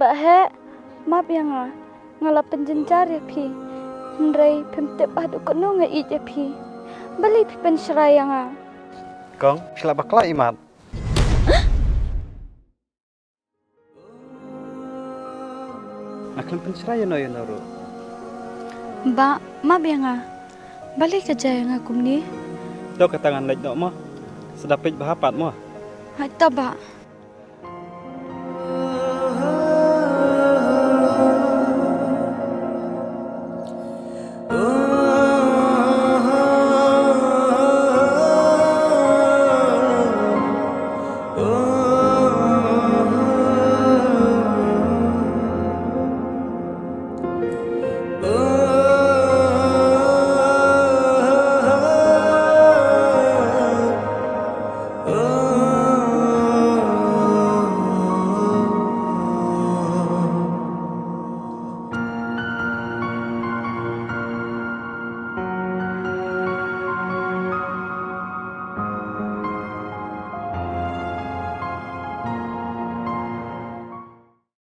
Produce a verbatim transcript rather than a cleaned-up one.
Heh, map ïa nga. Nga la pynjynjar ïa phi. Hynrei phim tip haduh katno nga ïeit ïa phi. Balei phi pynshrai ïa nga? Kong, shu la bakla imat. Nga khlem pynshrai ïano ïano ruh. Bah, map ïa nga. Balei ka jia ïa nga kumne? To kata ngan leit noh mo. Sa da peit bha pat mo. Hooid to bah.